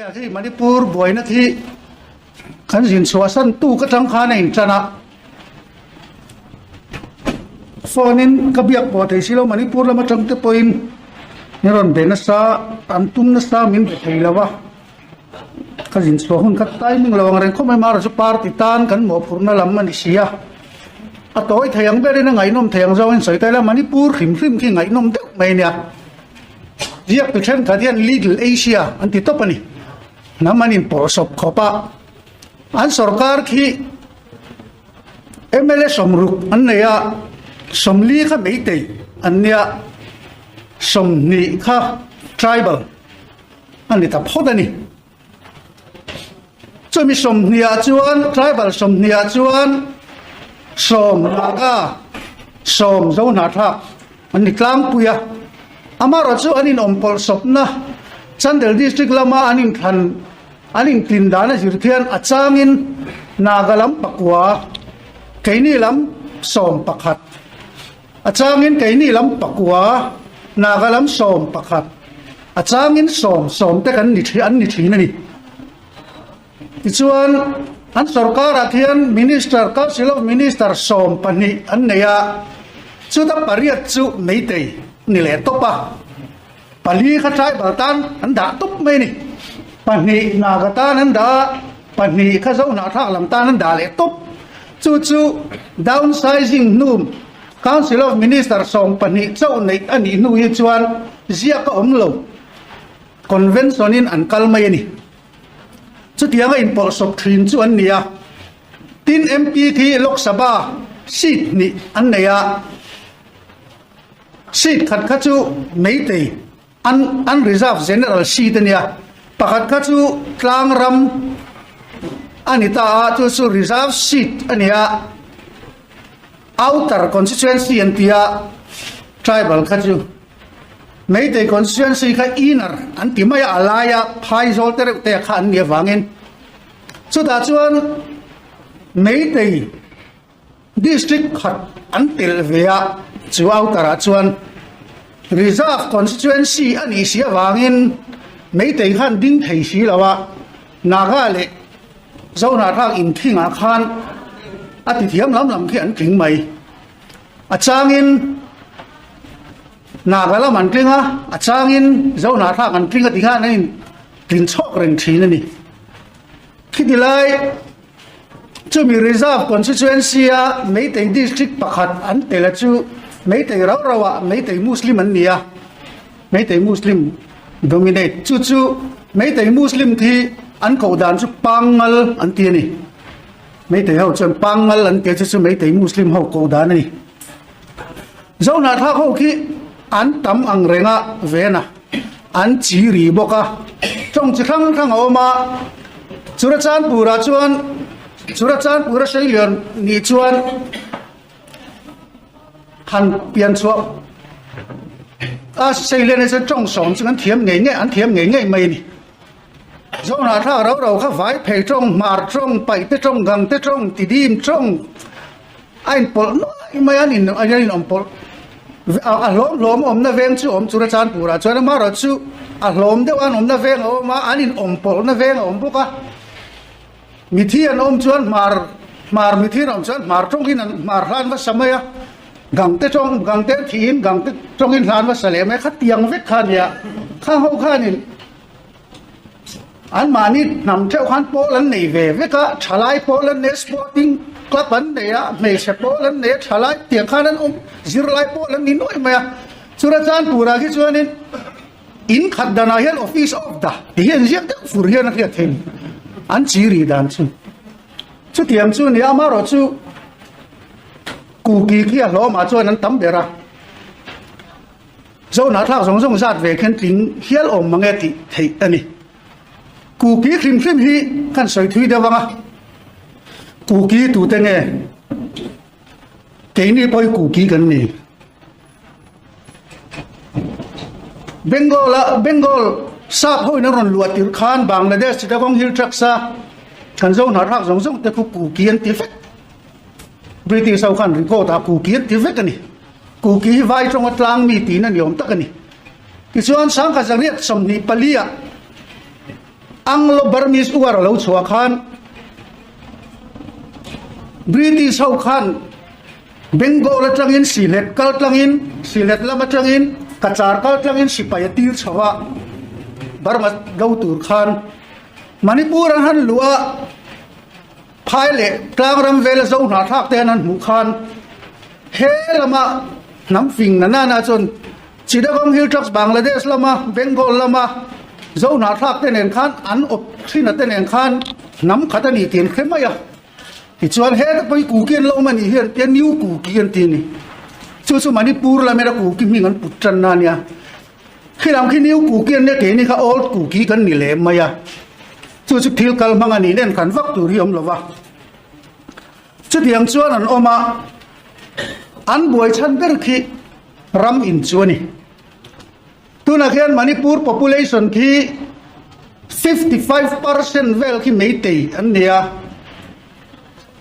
Hei Manipur buaina khi kan zin chhuahsan tu ka tang khan a intan a, phone in ka biak pawh thei silo Manipur lam atang te pawhin min rawn be nasa an tum nasa min be thei lo a, ka zin chhuah hun kha timing lo ang reng khawp mai marawh chu party tan kan mawhphurhna lam a ni si a, a tawi thei ang berin a ngaihnawm thei ang zawngin sawi ta ila Manipur hrim hrim khi ngaihnawm deuh mai a nia. Ziak tu thenkhat hian Little Asia an ti tawp a ni. Hnam an inpawhsawp khawp a, an sorkar khi mla sawmruk an nei a, sawmli kha meitei an nia, 20 kha tribal a ni ta phawt a ni. Chumi 20 ah chuan tribal 20 ah chuan 10 Naga, 10 Zohnahthlak an ni tlangpui a. Amaherawh chu an inawm pawlh sawpna Chandel District lama an inthlan an intlin dan a zir khian a changin Naga lam pakua, keini lam 11, a changin keini lam pakua, Naga lam 11. A changin sawm sawm te kan ni thin an ni thin a ni. Tichuan an sorkarah khian Minister, Council of Minister 12 an nei a, chuta pariat chu meitei ni leh tawp a, pali kha tribal tan an dah tawp mai a ni. Pahnih Naga tan an dah a, pahnih kha Zohnahthlak lam tan an dah leh tawp. Chu chu downsizing hnu Council of Minister 12 chauh neih a nih hnu hi chuan ziak a awm lo. Convention in an kal mai a ni. Chutianga inpawlhsawp thin chu an ni a. Tin MP khi Lok Sabha seat hnih an nei a. Seat khat kha chu Meitei unreserved general seat a nia. Pakhat kha chu tlangram a ni ta a, chu chu reserved seat a ni a. Outer constituency an ti a, tribal kha chu Meitei constituency kha inner an ti mai a, a laia phaizawl te reuh te kha an nih avangin chutah chuan Meitei district khat an telh ve a, chu outer ah chuan reserve constituency a nih si avangin Meitei khan ding thei si lo a, Naga leh Zohnahthlak inthingah khan a ti thiam lam lam khi an tling mai. A changin Naga lam an tling a, a changin Zohnahthlak an tling a ti khan an intlin chhawk reng thin a ni. Khiti lai chumi Reserve Constituency a Meitei District pakhat an tel a chu Meitei rau rau ah Meitei Muslim an ni a, Meitei Muslim dominate chu chu Meitei Muslim khi an koh dan chu Pangngal an ti a ni. Meitei ho chuan Pangngal an ti a chu chu Meitei Muslim ho koh dan a ni. Zohnahthlak ho khi an tam ang reng a ven a, an chi ri bawk a, tawng chi hrang hrang a awm a, Churachandpur ah chuan Churachandpur a Seilian nih chuan Han pian chhuah a Seilian hi chuan tawng sawm chu an thiam ngei ngei an thiam ngei ngei mai a ni. Zohnahthlak rau rau kha vai phei tawng, hmar tawng, paihte tawng, gangte tawng, tidim tawng a inpawlh nuai mai a, an in an inawm pawlh a hlawm hlawm awmna veng chu awm chura Chanpurah chuan amaherawh chu a hlawm deuh an awmna veng a awm a, an inawm pawlhna veng a awm bawk a. Mithi an awm chuan hmar hmar mithi an awm chuan hmar tawngin an hmar hlan va sa mai a, gangte tawng gangte an thihin gangte tawngin hlan va sa leh mai a, khatiang vek kha a nia, khang ho khanin anmahni hnam theuh khan pawl an nei ve vek a, thalai pawl an nei a, sporting club an nei a, hmeichhe pawl an nei a, thalai tiang khan an awm zirlai pawl an ni nuai mai a, Churachandpur-ah khi chuanin. In khat danah hian office of the ti hian ziak deuh fur hian a hriat theih an chi ri dan chu. Chutiang chu nia amaherawh chu Kuki khi a hlawmah chuan an tam ber a. Zohnahthlak zawng zawng zat ve khian tling hial awm mange tih theih a ni. Kuki hrim hrim hi kan sawi thui deuh ang a, Kuki tute nge? Keini pawh hi Kuki kan ni. Bengal a Bengal sap ho in an rawn luah tirh khan Bangladesh Chittagong Hill Tracts a kan zo hnar hak zawng zawng te khu Kuki an ti vek. British ho khan record ah Kuki an ti vek a ni. Kuki hi vai tawnga tlang mi tiin a ni awm tak a ni. Tichuan 1924 ah. Anglo-Burmese War a lo chhuah khan British ho khan Bengal atangin Sylhet kal tlangin, Sylhet lam atangin Cachar kal tlangin sipai a tir chho a, Burma do tur khan Manipur an han luh a, Phai leh tlang ram vela zo hnahthlak te han han hmuh khan he lama hnam fing na nana chuan Chittagong Hill Tracts Bangladesh lama Bengal lama zo hnahthlak te nen khan an awp thin a te nen khan hnam khat a ni tih an hre mai a. Tichuan heta pawh hi Kuki an lo awm a nih hian tia New Kuki an ti a ni. Chu chu Manipur lamena Kuki hming an put tanna a nia. Khilam khi New Kuki an nia keini kha Old Kuki kan ni lem mai a. Chu chu thil kal hmang a nih nen khan vak tur hi awm lo va. Chutiang chuan an awm a, an buai chhan ber khi ram in chu a ni. Tunah khian Manipur population khi 55% vel khi Meitei an ni a,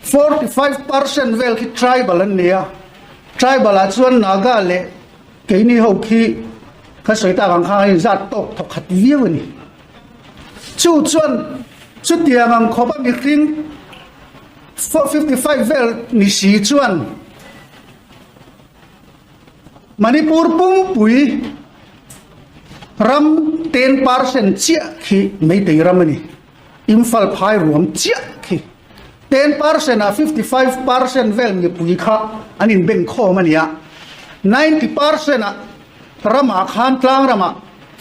45% vel khi tribal an ni a. Tribal ah chuan Naga leh Keini ho khi ka sawi tak ang khan a inzat tawk thawk khat viau a ni. Chu chuan chutiang ang khawp a mihring 55 vel ni si chuan Manipur pumpui ram 10% chiah khi Meitei ram a ni. Imphal phai ruam chiah khi 10% ah 55% vel mipui kha an inbeng khawm a ni a, 90% ah ramah khan tlang ramah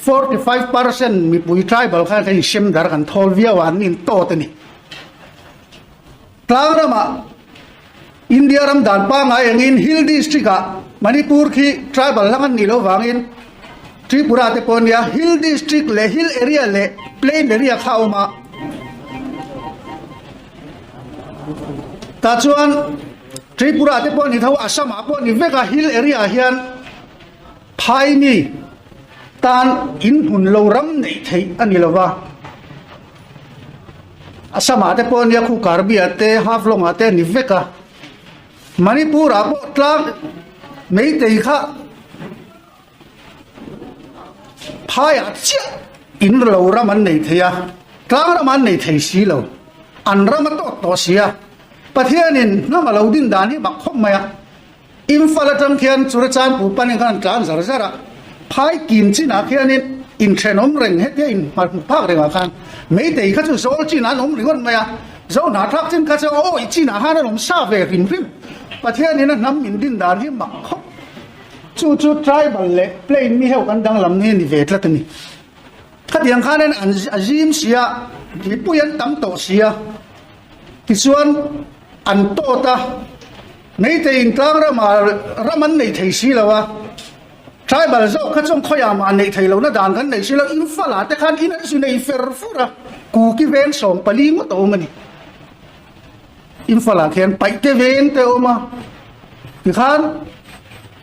45% mipui tribal khan kan insem dar kan thawl viau a, an intawt a ni. Tlang ramah India ram dan pangngai angin Hill District ah Manipur khi tribal hlang an nih loh vangin Tripura te pawh nia Hill District leh Hill Area leh Plain Area kha a awm a. Tah chuan Tripura te pawh ni tho Assam ah pawh ni vek a Hill Area ah hian phai mi tan inhmun lo ram neih theih a ni lo va. Assam ah te pawh nia khu Karbi ah te Haflong ah te a ni vek a. Manipur ah pawh tlang Meitei kha phaiah chiah in lo ram an nei thei a, tlang ram an nei thei si lo. An ram a tawt tawh si a. Pathianin hnam a lo din dan hi mak khawp mai a. Imphal atang khian Churachandpur panin khan an tlan zar zar a, phai kim chinah khianin inthenawm reng hetia inhmu phak rengah khan Meitei kha chu zawl chinah an awm ringawt mai a, zo hnahthlak chin kha chu awi chinah khan an awm sa ve hrim hrim. Pathianin a hnam min din dan hi mak khawp. Chu chu tribal leh plain mi ho kan danglam ni a ni ve tlat a ni. Khatiang khanin an a zim si a, mipui an tam tawh si a, tichuan an tawt a, Meitei in tlang ramah ram an nei thei si lo a, tribal zawk kha chuan khawiah mah neih thei lohna dan kan nei si lo, Imphal ah te khan in an zu nei fer fur a, Kuki veng 14 ngawt a awm a ni. Imphal ah khian Paihte veng te a awm a, tikhan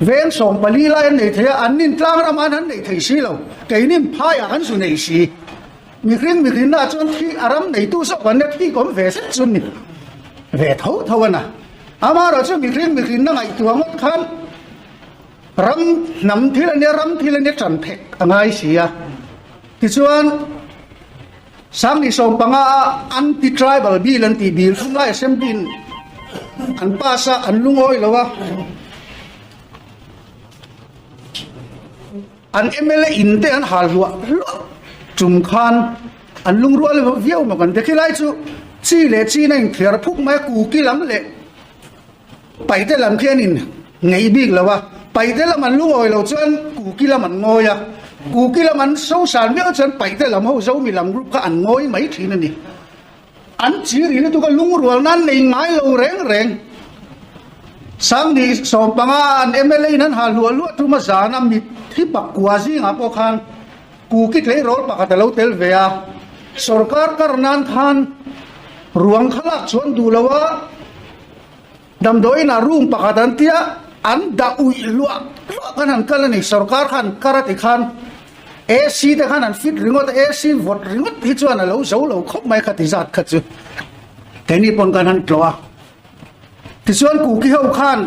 veng 14 lai an nei thei a, an nin tlang ramah an han nei thei si lo, keinin phaiah kan zu nei si. Mihring mihrinna chuan thi a ram neitu zawk an la thik awm ve zet chu ni ve tho tho a na. Amaherawh chu mihring mihrinna ngaihtuah ngawt khan ram hnam thil a nia, ram thil a nia ṭan phek a ngai si a. Tichuan Sangni 15 a anti-tribal bill an tih bill thunglai assembly in an pass a, an lungawi lo a. An mla in te an hal hluah hluah tum khan an lungrual viau maw kan ti. Khilai chu chi leh chin a inthiar phuk mai a, kuki lam leh paite lam khi an in ngeih bik lo a, paite lam an lungawi lo chuan kuki lam an ngawi a, kuki lam an sosal miau chuan paite lam ho zomi lam group kha an ngawi mai thin a ni. An chi ri lutuk a lungrual nan nei ngai lo reng reng. Sangni 15 an mla in an hal hluah hluah thum a zan a mit thi pakua zingah pawh khan Kuki tleirawl pakhat a lo tel ve a, sorkar kar nan khan ruang kha lak chuan duh lo a, damdawiin ah room pakhat an tia an dah uih hluah hluah khan an kal a ni. Sorkar khan kar a ti khan AC te khan an fit ringawt a, AC vawt ringawt hi chuan a lo zo lo khawp mai kha ti zat kha chu keini pawn khan an tlawh a. Tichuan Kuki ho khan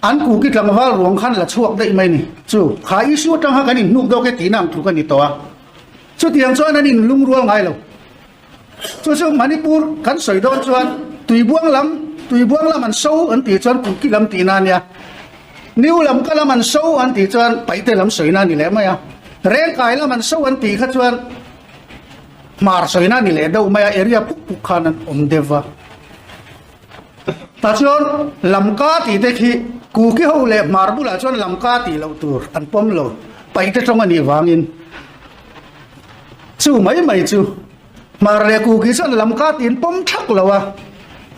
an Kuki tlangval ruang khan la chhuak daih mai ni chu kha issue atang kha kan inhnuk dawk e tihna ang tluk a ni tawh a. Chutiang chuan an inlungrual ngai lo. Chu chu Manipur kan sawi dawn chuan Tuibuang lam, Tuibuang lam an so an tih chuan Kuki lam tihna a nia. New Lamka lam an so an tih chuan Paihte lam sawina a ni leh mai a. Rengkai lam an so an tih kha chuan Hmar sawina a ni leh deuh mai a, area puk puk khan an awm deuh va. Tah chuan Lamka tih te khi Kuki ho leh Hmar bulah chuan Lamka tih loh tur an pawm lo, Paihte tawng a nih vangin. Chu mai mai chu Hmar leh Kuki chuan Lamka tih an pawm thak lo a,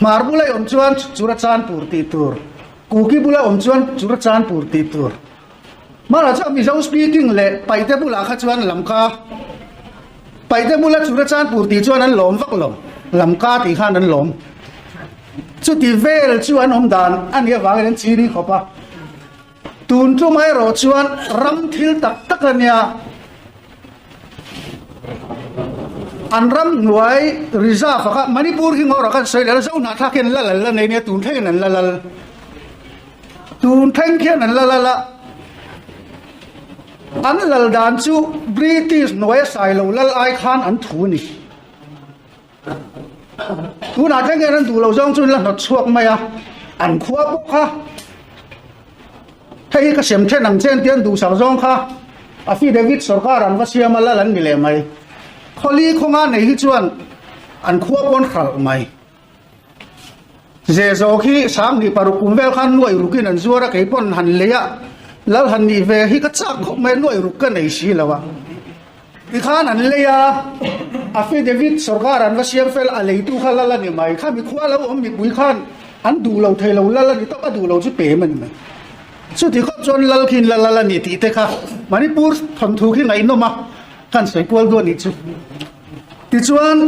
Hmar bula i awm chuan Churachandpur tih tur, Kuki bula awm chuan Churachandpur tih tur. Hmarah chuan Mizo speaking leh Paihte bulah kha chuan Lamka, Paihte bula Churachandpur tih chuan an lawm vak lo, Lamka tih khan an lawm. Chuti vel chu an awm dan a nih avangin an chiri khawp a. Tun tum erawh chuan ram thil tak tak a nia. An ram hnuai reserve ah kha Manipur hi ngawrah khan sawi leh a, Zohnahthlak hian la lal la nei nia tun thlengin an la lal. Tun thleng khian an la lal a. An lal dan chu British hnuaia sailo lal ai khan an thu a ni. Tunah thleng hian an duh loh zawng chu an la hnawt chhuak mai a, an khua bawk kha hei hi ka sem then ang che an tia an duhsak zawng kha affidavit sorkar an va siam a lal an ni leh mai. Khawli khawnga nei hi chuan an khua pawn hralh mai. Zehzawh khi 2006 kum vel khan nuaih rukin an zuar a, kei pawn han lei a, lal han nih ve hi ka chak khawp mai a, nuaih ruk ka nei si lo a. Tikhan an lei a, affidavit sorkar an va siam fel a leitu kha lal a ni mai, khami khua lo awm mipui khan an duh lo thei lo, lal a ni tawp a duh lo chu pem a ni mai. Chuti khawp chuan lal khi lal lal a ni tih te kha Manipur thawnthu khi ngaihnawm a, kan sawi kual duah nih chu. Tichuan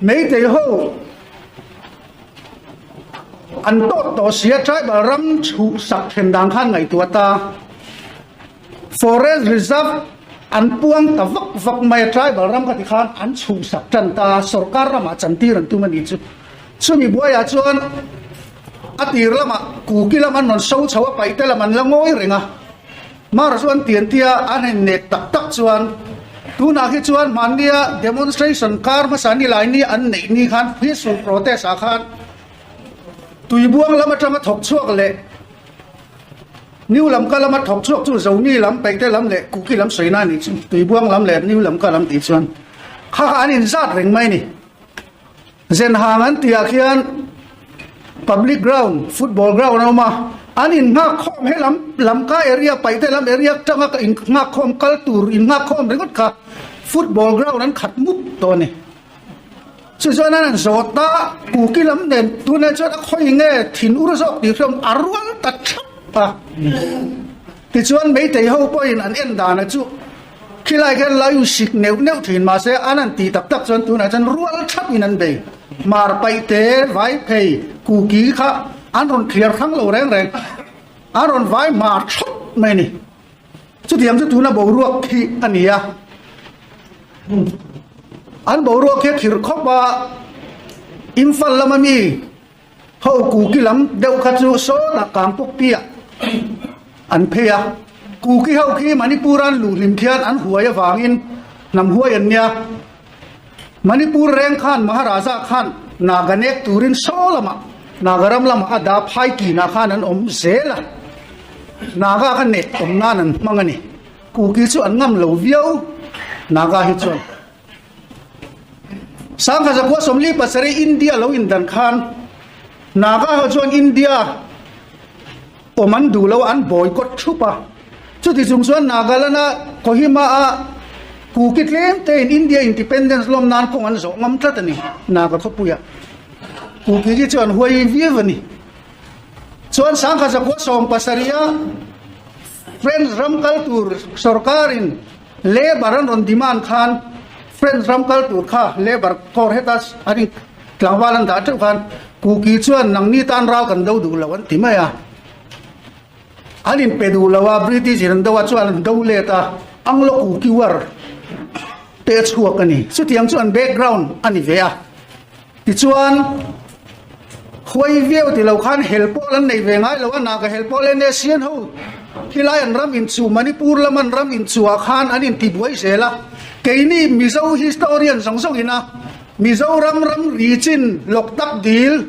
Meitei ho an tawt tawh sia tribal ram chhuhsak then dan khan ngaihtuah ta. Forest Reserve an puang ta vak vak mai a, tribal ram kha tikhan an chhuhsak tan ta a, sorkar ramah chantir an tum a nih chu. Chumi buaiah chuan a tir lamah Kuki lam an rawn so chho a, Paihte lam an la ngawi reng a. Mara chu an tian tia an han nek tak tak chuan tunah khi chuan hmannia demonstration kar hmasa ni lai ni an neih ni khan peaceful protest ah khan Tuibuang lam atanga thawk chhuak leh New Lamka lama thawk chhuak chu Zomi lam, Paihte lam leh Kuki lam sawina a nih chu Tuibuang lam leh New Lamka lam tih chuan kha kha an inzat reng mai a ni. Zenhang an tihah khian public ground, football ground a awm a, an innghak khawm he lam Lamka area, Paihte lam area atanga ka innghak khawm kal tur innghak khawm ringawt kha football ground an khat mup tawh a ni. Chu chuan an han zawt a, Kuki lam nen tunah chuan a khawi nge thin ur zawk tih hriawm a rual ta thap a. Tichuan Meitei ho pawhin an en dana chu Khilai khian la in sik neuh neuh thin mahse an han tih tak tak chuan tunah chuan rual thap in an bei. Hmar paih te, vai phei, kuki kha an rawn thliar thlang lo reng reng. An rawn vai hmar thawt mai a ni. Chutiang chu tuna boruak khi a ni a. An boruak hi a khirh khawp a, Imphal lama mi Ho Kuki lam deuh kha chu sawtah Kangpokpiah an phei a, Kuki ho khi Manipur an luh hlim khian an huai avangin hnam huai an nia. Manipur reng khan Maharaja khan Naga nek turin saw lamah Naga ram lamah a dah phai kinah khan an awm zel a, Naga kha nek awm nan an hmang a ni. Kuki chu an ngam lo viau Naga hi chuan. 1947 India lo indan khan Naga ho chuan India awm an duh lo a, an boycott thup a. Chuti chung chuan Nagaland-a Kohima-a Kuki tlem tein India independence lawm nan kawng an zawh ngam tlat a ni, Naga khawpuia Kuki hi chu an huai viau a ni. Chuan 1917-a French ram kal tur sorkarin Labour an rawn demand khan French ram kal tur kha Labour corps heta an in tlangval an dah teuh khan Kuki chuan nangni tan ral kan do duh lo an ti mai a. An in pe duh lo a, British in an do a chuan an do let a, Anglo Kuki war te a chhuak a ni. Chutiang chu an background a ni ve a. Tichuan huai viau ti lo khan hel pawl an nei ve ngai lo a, Naga hel pawl NSCN ho. Khilai an ram inchuh Manipur lam an ram inchuh ah khan an intibuai zel a, keini Mizo historian zawng zawng ina Mizoram ram ri chin Loktak dil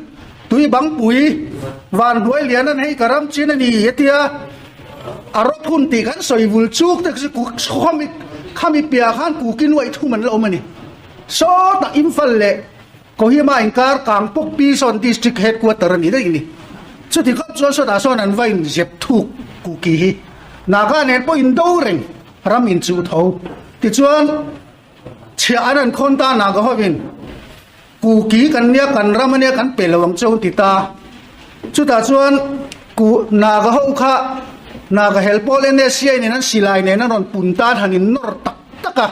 tui bangpui van hnuai lian an hei ka ram chin a ni hetia a rawp hun tih kan sawi vul chuk te chu khami khami piah khan kuki nuaih thum an la awm a ni. Sawtah Imphal leh Kohima inkar Kangpok Pi sawn District Headquarter a ni daih ni. Chuti khawp chuan sawtah sawn an va inzep thuk Kuki hi. Naga nen pawh indo reng ram inchuh tho. Tichuan chhiah an an khawn ta Naga hovin Kuki kan nia kan ram ania kan pe lo ang che u ti ta. Chutah chuan Ku Naga ho kha Naga hel pawl NSCI nen an silai nen an rawn pun tan han innawr tak tak a.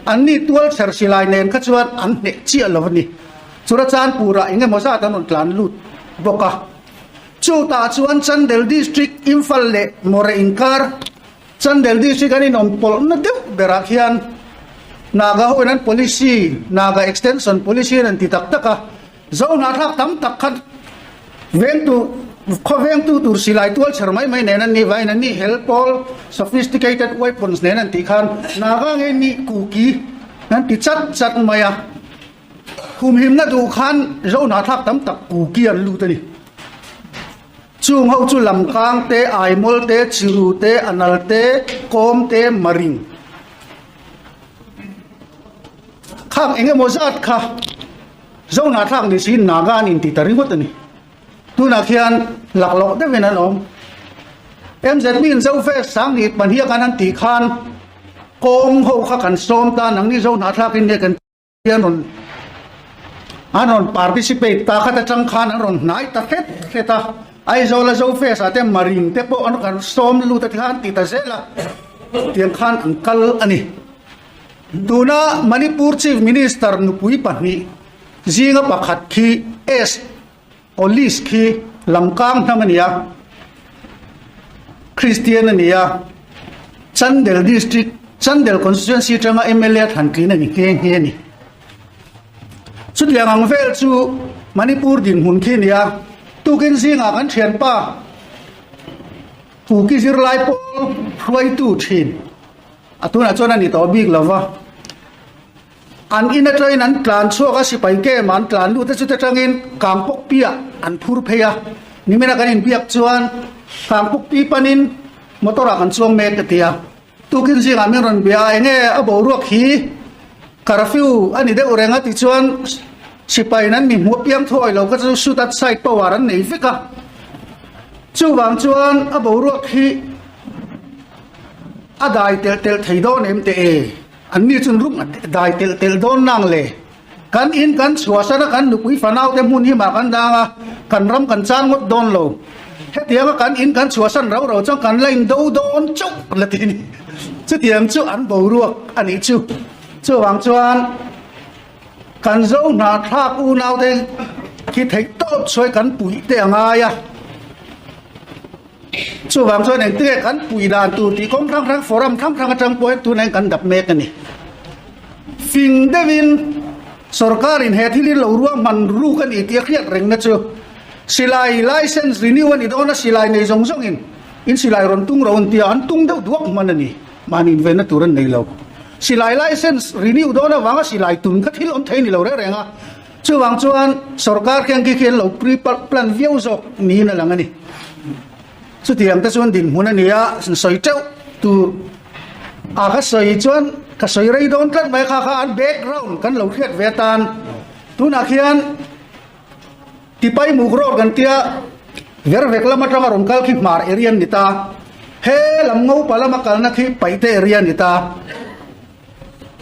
Anni tual chher silai nen kha chuan an hneh chiah lo a ni. Churachandpur-ah eng emaw zat an rawn tlan lut bawk a. Chutah chuan Chandel District, Imphal leh Moreh inkar Chandel District an inawm pawlhna deuh berah khian Naga hoin an policy, Naga Extension Policy an ti tak tak a. Zo hnahthlak tam tak kha vengtu, khaw vengtu tur silai tual chher mai mai nen an nih vangin an nih hel pawl sophisticated weapons nen an tih khan Naga nge nih Kuki an ti chat chat mai a. Humhimna duh khan Zo hnahthlak tam tak Kuki an lut a ni. Chung ho chu Lamkang te, Aimawl te, Chiru te, Anal te, Kawm te, Maring. Khang eng emaw zat kha Zohna thlak ni siin Naga an inti ta ringawt a ni. Tunah khian laklawh deuhin an awm. MZP in Zofest Sangni pahnih khan an tih khan kawng ho kha kan sawm ta nangni Zohna thlakin nge kan an rawn an rawn participate ta khat atang khan an rawn hnai ta hret hret a. Aizawl a Zofest ah te Marine te pawh an kan sawm lut a ti khan an ti ta zel a tiang khan an kal a ni. Tuna Manipur Chief Minister nupui pahnih zinga pakhat khi S Police khi Lamkang hnam a ni a, Christian a ni a, Chandel District, Chandel Constituency atanga mla thlan tlin a ni nghe nghe a ni. Chutiang ang vel chu Manipur dinhmun khi a ni a, tukin zingah kan thianpa Kuki zirlai pawl hruaitu thin. A tunah chuan a ni tawh bik lo va, an in atangin an tlan chhuak a, sipai camp ah an tlan lut a, chute tangin Kangpokpi ah an phur phei a, nimina kan inbiak chuan Kangpokpi panin motor ah kan chuang mek a ti a, tukin zingah min rawn bia a, enge a boruak hi curfew a ni deuh reng a tichuan sipai in an mi hmuh apiang thuawi lo kha chu shoot at sight power an nei vek a, chuvang chuan a boruak hi. A dai telh telh thei dawn em teh e? Anni chuan rum a dai telh telh dawn nang le? Kan in kan chhuahsan a, kan nupui fanaute hmun hi mah kan dang a, kan ram kan chang ngawt dawn lo. Hetianga kan in kan chhuahsan rau rau chuan kan la indo dawn chauh la ti a ni. Chutiang chu an boruak a nih chu. Chuvang chuan kan zo hnahthlak unaute khi theih tawp chhuai kan puih te a ngai a. Chuvang chuan engtinge kan pui dan tur tih kawng hrang hrang forum hrang hrang atang pawh hian tunah hian kan dap mek a ni. Fing deuhin sorkarin he thil hi lo ruahman ruk a ni tih a hriat rengna chu silai license renew a ni dawn a, silai nei zawng zawngin in silai rawn tung ro an tia an tung deuh duak hman a ni. Mahni invenna tur an nei lo. Silai license renew dawn avanga silai tun kha thil awm thei a ni lo reng reng a. Chuvang chuan sorkar khian khi khi an lo pre plan viau zawk niin a lang a ni. Chutiang te chuan dinhmun a ni a, sawi teuh tur a ka sawi chuan ka sawi rei dawn tlat mai kha kha an background kan lo hriat ve atan tunah khian Tipai muk road kan tia Vervek lam atanga rawn kal khi hmar area an ni ta, he lam ngopa lama kalna khi Paihte area a ni ta.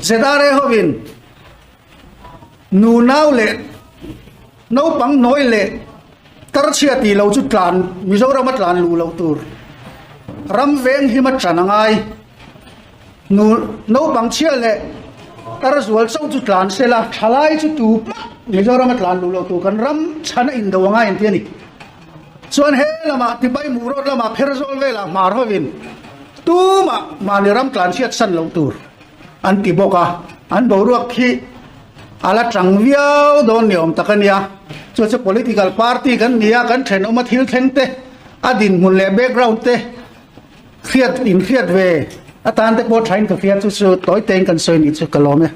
ZRA hovin Nu nau leh naupang nawi leh tarchhia tih lo chu tlan Mizoram a tlan luh loh tur ram veng him a tan a ngai. Nu naupang chhia leh tar zual chauh chu tlan se la thalai chu tu pah Mizoram a tlan luh loh tur kan ram chhan a indo a ngai an ti a ni. Chuan he lamah Tibai Muh Road lamah Pherzawl velah hmar hovin tumah mahni ram tlan chhiat san loh tur. An ti bawk a, an boruak khi a la tang viau dawn ni awm tak a nia. Chu chu political party kan ni a, kan thenawma thil thleng te, a dinhmun leh background te. Hriat inhriat ve atan te pawh thain ka hria chu chu tawi tein kan sawi nih chu ka lawm e.